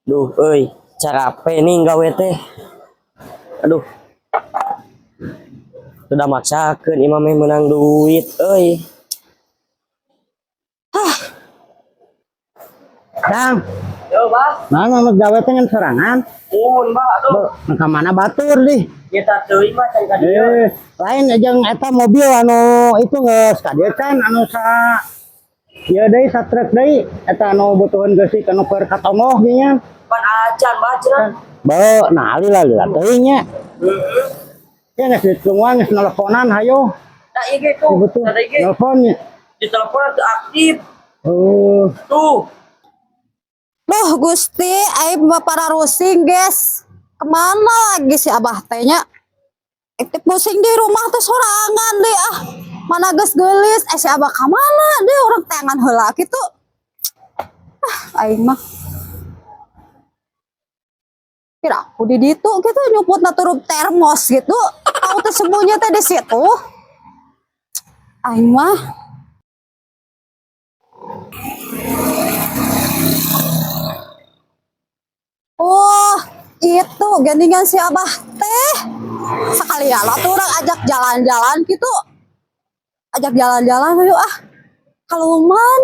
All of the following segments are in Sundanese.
Duh, euy, carape nih gawe teh. Aduh. Sudah maksakeun imam meh menang duit euy. Dang, Yo, Bah. nah nu gawe teh ngan sorangan. Mun, Bah, aduh. Be, ka mana batur dih? Kita teuing mah can ka dieu. Eh, lain jeung eta mobil anu itu geus ka dieu can anu sa ieu deui sa truk deui eta anu butuheun geusik anu keur ka tonggoh ge nya. Pan acan, Bah, cenah. Be, nah lila lila teuing nya. Ya geus ditungguan geus nelponan hayo. Da ieu ge tuh. Betul. Da ieu ge Nelpon nya. di telepon teu aktif. Oh, Tuh. Duh Gusti, aing mah para rusing, guys. Kemana lagi si Abah teh nya? Aktif pusing di rumah tuh sorangan deh ah. Mana geus geulis, eh si Abah ka mana deh urang teangan heula kitu. Ah, aing mah. Kira aku di ditu gitu nyuputna turup termos gitu. Aku tuh sembunyi teh di situ. Aing mah. Oh, itu gandingan si Abah teh. Sekalian lah tuh orang ajak jalan-jalan gitu. Ajak jalan-jalan ayo ah. Kaluman.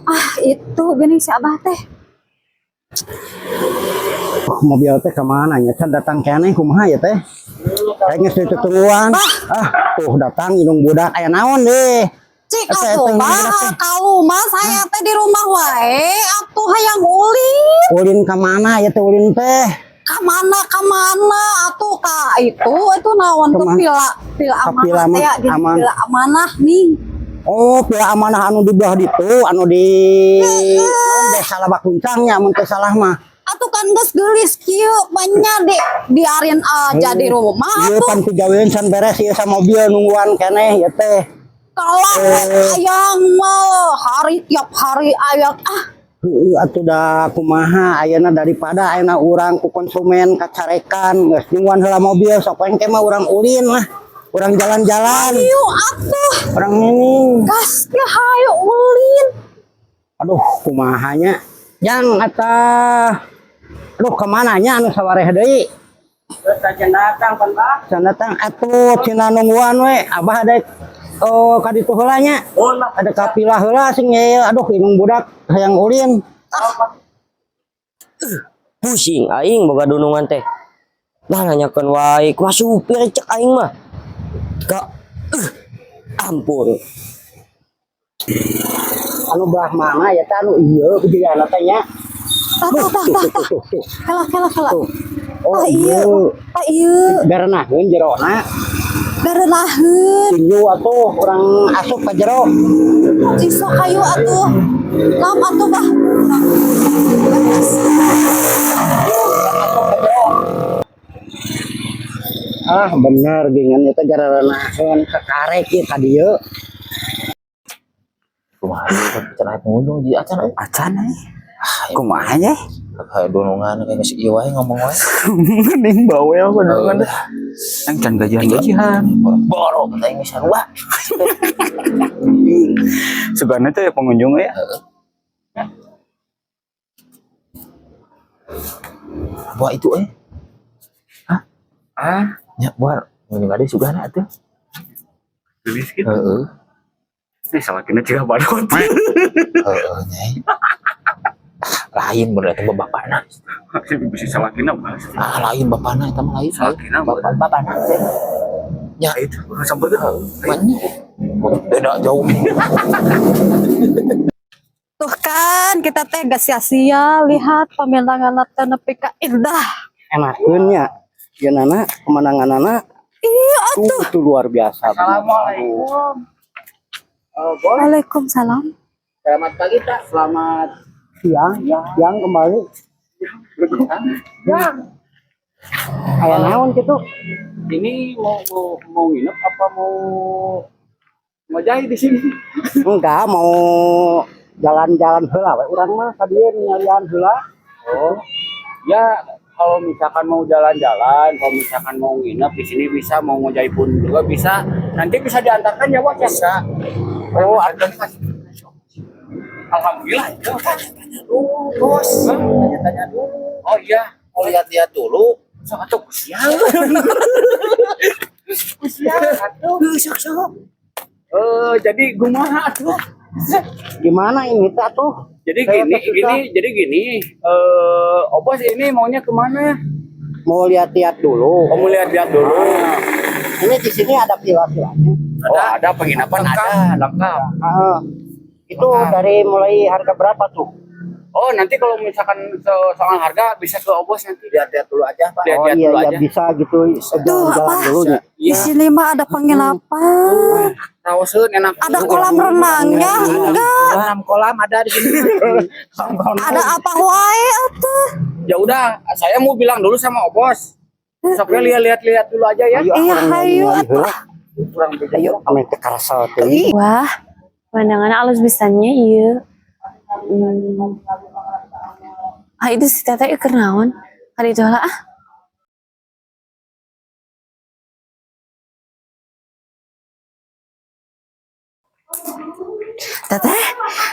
Ah, itu gini si Abah teh. Mobil teh ka mana nya? Can datang keneh kumaha ya teh? Kayaknya geus ditungguan. Ah, tuh datang indung budak aya naon deh. Cik Eta, atuh eta, mah budak teh. kaluman saya teh di rumah wae atuh hayang ulin. Ulin ka mana ya teh ulin teh? Ka mana ka mana atuh ka itu naon tuh Kemana? pila pila Ka amanah pila teh ya gini, aman. Pila amanah nih. Oh, pila amanah anu di belah ditu, anu di naon desa Lebak Kuncang nya mun teu salah mah. Atuh kan geus geulis kieu banyak di biarin aja di rumah Ieu atuh. pan pigawean can beres ieu sa mobil nungguan keneh ieu teh. Kalau hayang mah hari tiap hari ayang ah. Heueuh atuh da kumaha ayeuna daripada ayeuna urang ku konsumen kacarekan geus nungguan heula mobil sok engke mah urang ulin lah. Urang jalan-jalan. Ayo atuh. Urang ini. Gas ge hayu ulin. Aduh kumaha nya. Jang eta aduh kemana nya anu sawareh deui? Geus acan datang pan, Bah. Can datang atuh cenah nungguan we abah dek oh ka ditu heula nya. Mun, Bah. Ada kapilah heula sing ieu aduh indung budak hayang ulin. Pusing aing boga dunungan teh. Nah nanyakeun wae kumaha supir cek aing mah. Ka ampun. Anu belah mana ya teh anu ieu bejana teh nya. Tah tah tah tah tah. Tuh, tuh, tuh. Kela kela kela. Tuh. Oh, Ah iya. ieu. Ah iya. Berenaheun jerona. Berenaheun. Tinju atuh urang asup ka jero. Sok hayu atuh. Nam atuh bah. Ah bener gingan eta garenaheun kakarek ieu ka dieu. Kumaha ieu kan aya pengunjung di acan euy. Acan euy. Kumaha nya? Kayak donongan kayak geus ieu wae ngomong wae. Mending bawel bener kan. Ang can gajian-gajian. Boro teh geus sarua. Sebenarnya teh pengunjung ya. Buah itu euy. Hah? Ah, Nya buah pengunjung ade sugana atuh. gelis gitu. Heeh. Nih salakina juga badot. Heeh nyai. Lain bener eta bapakna. Bisa salakina bahas. Ah lain bapakna eta mah lain. Salakina Bapak bapakna teh. Ya itu sampai ke Banyak. Beda jauh. Tuh kan kita teh gak sia-sia lihat pemandangan teh nepi ka indah. Enakeun nya. Ieu nana pemandanganana Iya tuh itu luar biasa. Assalamualaikum. Boleh. Waalaikumsalam. Selamat pagi, Pak. Selamat Siang, siang kembali. Ya. Aya naon kitu? Ini mau mau mau nginep apa mau mau jahit di sini? Enggak, mau jalan-jalan heula we urang mah ka dieu nyarian heula. Oh. Ya, kalau misalkan mau jalan-jalan, kalau misalkan mau nginep di sini bisa, mau ngejahit pun juga bisa. Nanti bisa diantarkan ya, Pak, ya? Bisa. Oh, ada. Alhamdulillah itu. Tanya dulu, Bos. Tanya-tanya dulu. Oh iya, Mau lihat-lihat dulu. Sok atuh kusial. Kusial atuh. Sok sok. Eh, jadi kumaha atuh? Gimana ini teh tuh? Jadi Saya gini, teh susah. gini, jadi gini. Eh, Obos ini maunya kemana? Mau lihat-lihat dulu. Oh, mau lihat-lihat dulu. Ini di sini ada villa-villanya. Oh, ada penginapan ada, lengkap. Ah, itu dari mulai harga berapa tuh? Oh, nanti kalau misalkan soal harga bisa ke Obos nanti. Lihat-lihat dulu aja, Pak. Oh Lihat-lihat iya dulu iya aja. bisa gitu Tuh, jalan-jalan apa? dulu nih. Di sini mah ada penginapan, Rawaseun enak. ada kolam renangnya, enggak? Kolam kolam ada di sini. Ada apa wae atuh? Ya udah, saya mau bilang dulu sama Obos. Sampai lihat-lihat dulu aja ya. Ayo, Iya, orang hayu nyari-nyari atuh. heula. Kurang beda. Ayo, ame teu karasa teuing. Wah, pemandangannya alus pisan nya ieu. Ah, itu si teteh keur naon? Ka ditu heula ah. Teteh,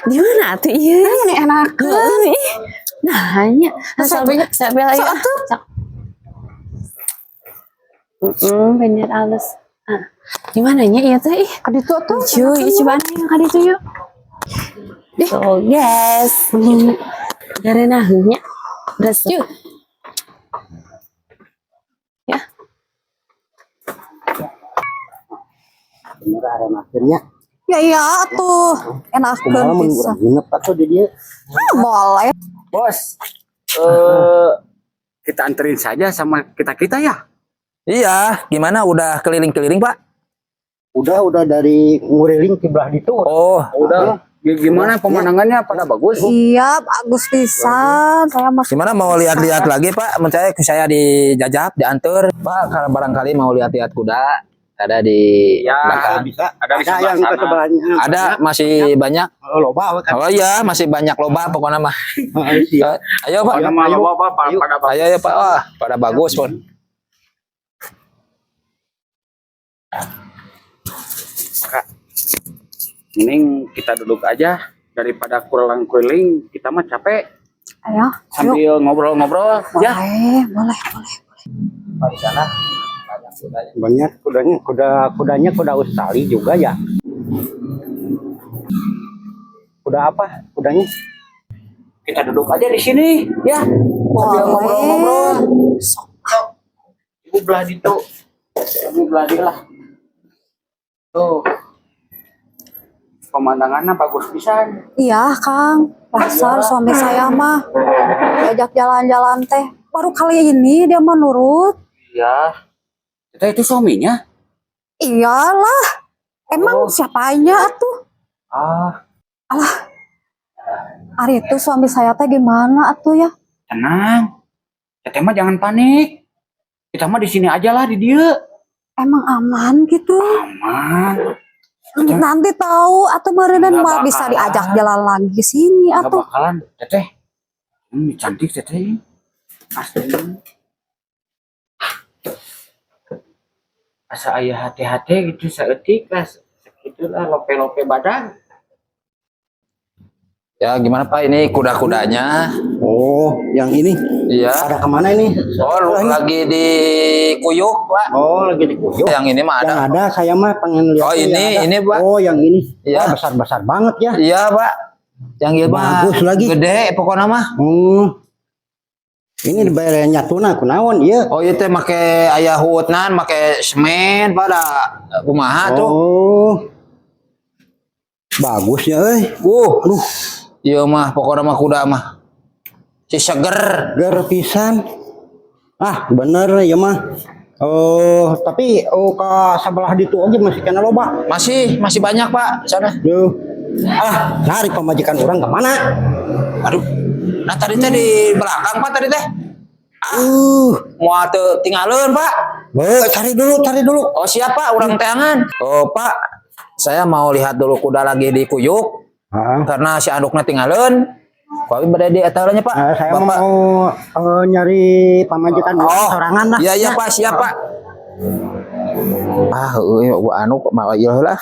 di mana atuh ieu? Ini enakeun. Heeh, ih. Nah, nya. Sampai sampai lagi. Sok atuh. Sok. Heeh, bener alus. Ah, di mananya ieu teh ih? Ka ditu atuh. Lucu, ih cobaan yang ka ditu yuk. So, guys. Gareunahnya. Beres yuk. Ya, Bener arenakeunnya. Ya iya atuh. Enakeun Kumaha mun pisan. urang nginep atuh di dieu. Ah, boleh. Bos, eh kita anterin saja sama kita-kita ya. Iya, gimana udah keliling-keliling, Pak? Udah dari nguriling ke belah ditu. Oh, Udah. Gimana pemandangannya pada bagus? Iya, bagus pisan. Saya masuk. gimana mau lihat-lihat lagi, Pak? Mencari saya dijajab, diantar. Pak, kalau barangkali mau lihat-lihat kuda, ada di Ya. belakang. Bisa. Ada di Ada sebelah yang ke sana. sebelahnya. Ada masih banyak. Oh, loba we kan. Oh iya, masih banyak loba pokoknya mah. Heeh, siap. Ayo, Pak. Pada malam apa pada bagus. Ayo, ayo, Pak. Wah, pada bagus, Pon. Mending kita duduk aja daripada kurang keliling kita mah capek Ayo, yuk. sambil ngobrol-ngobrol ya. Boleh, boleh, boleh. Pak, di sana banyak kudanya. Banyak kudanya, kuda kudanya kuda Australia juga ya. Kuda apa? Kudanya? Kita duduk aja di sini ya sambil Boleh. ngobrol-ngobrol. Ibu belah ditu. Ibu belah dia lah. Tuh. Pemandangannya bagus pisan. Iya, Kang. Pasar suami saya mah diajak jalan-jalan teh. Baru kali ini dia mah nurut. Iya. Kita itu suaminya. Iyalah. Emang siapanya atuh? Ah, Ari itu suami saya teh gimana atuh ya? tenang. Teteh mah jangan panik. Kita mah di sini aja lah di dia. Emang aman gitu? Aman. Nanti tahu atau meureunan Nggak mah bisa bakalan. diajak jalan lagi ke sini Nggak atuh. bakalan, Teteh. Ini cantik Teteh. Asli. Asa aya hati-hati gitu saeutik lah sakitu lah lope-lope badan. Ya, gimana Pak? Ini kuda-kudanya. Oh, yang ini. Iya. Ada kemana ini? Oh, lu lagi di kuyuk, Pak. Oh, lagi di kuyuk. Yang ini mah Yang ada. ada saya mah pengen lihat. Oh, yang ini, ada. ini, Pak. Oh, yang ini. Iya. Wah, besar-besar banget ya. Iya, Pak. Yang ieu mah Bagus lagi. gede pokoknya mah. Ini dibayar nyatuna kunaon ieu. Oh, ieu teh make aya huutnan, make semen pada kumaha tuh. Oh. Bagus ya euy. Aduh. Ieu mah pokoknya mah kuda mah. Si seger. Ger pisan. Ah, bener ya mah. Oh, tapi oh ke sebelah ditu oge masih kena loba. Masih masih banyak, Pak, sana. Duh. Ah, cari pamajikan orang kemana? Aduh. Nah, tadi teh di belakang, Pak, tadi teh. Moal teu tinggalin, Pak. Be, cari dulu, cari dulu. Oh, siap, Pak, urang teangan. Oh, Pak. Saya mau lihat dulu kuda lagi di kuyuk Ah, karena si andukna tinggalin. Kami berada di eta nya, Pak. saya Bapak. mau nyari pamajikan orang Oh, sorangan lah. Iya, iya, Pak, siap, Pak. Ah, heueuh anu kok malah ieu lah.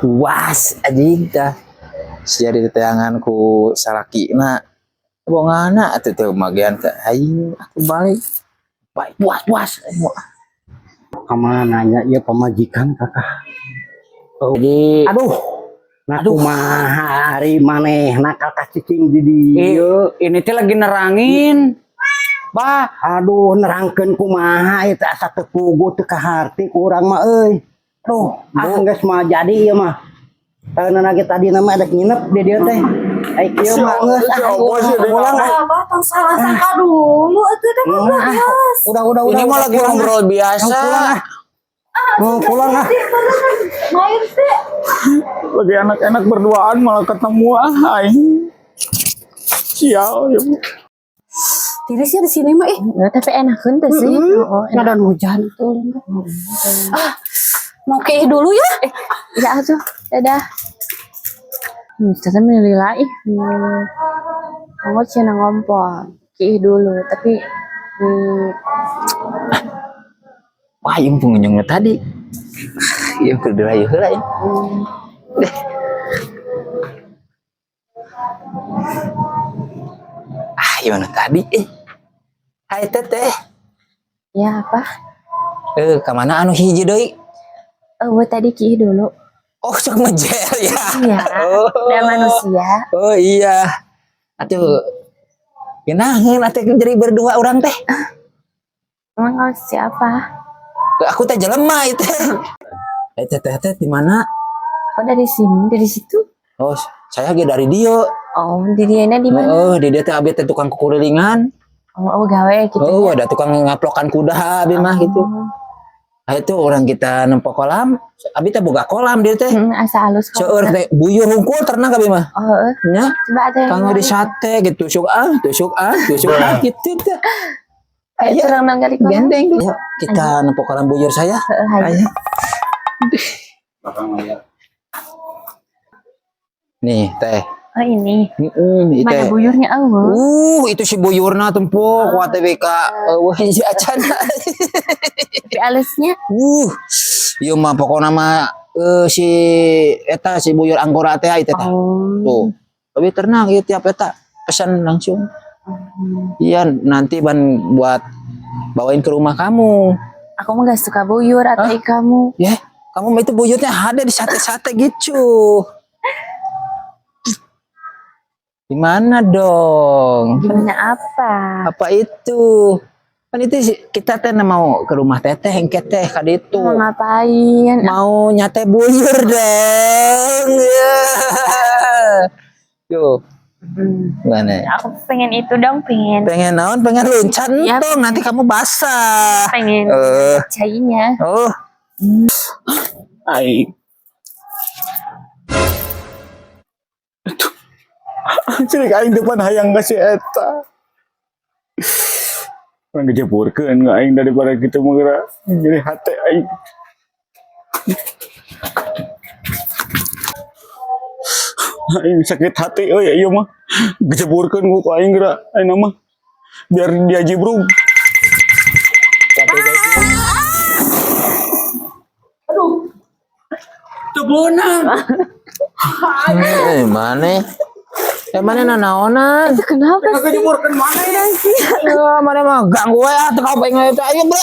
Puas anjing tah. Sia diteangan ku salakina. Bongana atuh teu magian teh aing aku balik. Baik puas puas. Kemana nya ieu pamajikan, Kakak? Jadi Aduh. Nah, kumaha ari manehna kakak cicing di dieu? Ini teh lagi nerangin. Bah, Aduh, nerangkeun kumaha ieu teh, asa teu puguh, teu kaharti ku urang mah euy. Aduh, ah geus mah jadi ieu mah. Taeunana ge tadi nama ada nginep di dieu teh. Ai kieu mah geus ah, pulang ah. Abah tong salah sangka dulu atuh teh. Hmm, ah. Udah, udah, Ini mah udah, lagi pulang, ah. ngobrol biasa. Pulang ah. Mau pulang ah. Main sih. Lagi enak-enak berduaan malah ketemu ah aing. Sial ya. Tiris ya di sini mah ih. Nggak, tapi enakeun teh sih. Oh, enak. Ngadan hujan tuh. Ah, mau ke dulu ya. Ya atuh, dadah. Teteh milih lah ih. Kamu cenah ngompol. Kiih dulu, tapi Wah, yang pengunjungnya tadi. Yang kudu dirayu heula ya. Deh. Ah, gimana tadi? Eh. Hai, Teteh. Ya apa? Eh, kemana anu hiji deui? Eh, buat tadi kiih dulu. Oh, sok ngejer ya. Iya, Oh. udah manusia. Oh iya. Atuh. Genaheun atuh jadi berdua orang teh. Emang kau siapa? Aku teh jelema itu. Eh, Teteh teh di mana? Aku dari sini, dari situ. Oh, saya ge dari dia. Oh, di diana di mana? Oh, di dia teh abi teh tukang kukurilingan. Oh, gawe gitu. Oh, Ya. ada tukang ngaplokan kuda abi mah gitu. Nah, itu orang kita nempo kolam, abi teh boga kolam dia teh. Asa halus kok. Seueur teh buyur hungkul ternak abi mah. Oh, eh. Nya, Coba ada yang kanggo di sate gitu, tusuk ah, tusuk ah, tusuk ah gitu teh. Kayak Ayo, curang nanggal di kolam. gandeng. Yuk, kita nempo kolam buyur saya. Heeh, hayu. Ayo. Nih, Teh. Oh, ini. Heeh, Mana teh. buyurnya eueuh? Itu si buyurna tempuk kuat TBK. Eueuh si acan. Tapi alusnya Ieu mah pokokna mah si eta si buyur anggora teh itu teh. Oh. Tuh. Tapi ternak ieu tiap eta pesan langsung. Iya, nanti ban buat bawain ke rumah kamu. Aku mah gak suka buyur atau kamu. Ya, kamu mah itu buyurnya ada di sate-sate gitu. Gimana dong? Gimana apa? Apa itu? Kan itu kita teh mau ke rumah Teteh engke teh kaditu. Mau ngapain? Mau nyate buyur dong. Ya. Tuh, gimana? Aku pengen itu dong, pengen Pengen naon? Pengen luncat Iya, dong, nanti kamu basah. Pengen cainya. Oh, Aing. Aduh. Cerik aing depan hayang ka si eta. Urang ngejepurkeun ka aing daripada kitu mah geura jadi hate aing. Aing sakit hati euy ieu mah. Gejeburkeun ku aing geura aing mah. Biar dia jibrug. Aduh. Teu beunang. Eh, mana? Eh, mana nanaonan? Itu kenapa sih? Kejeburkeun mana ya? Ya, mana mah ganggu we ah teu kabeh itu ayo bre.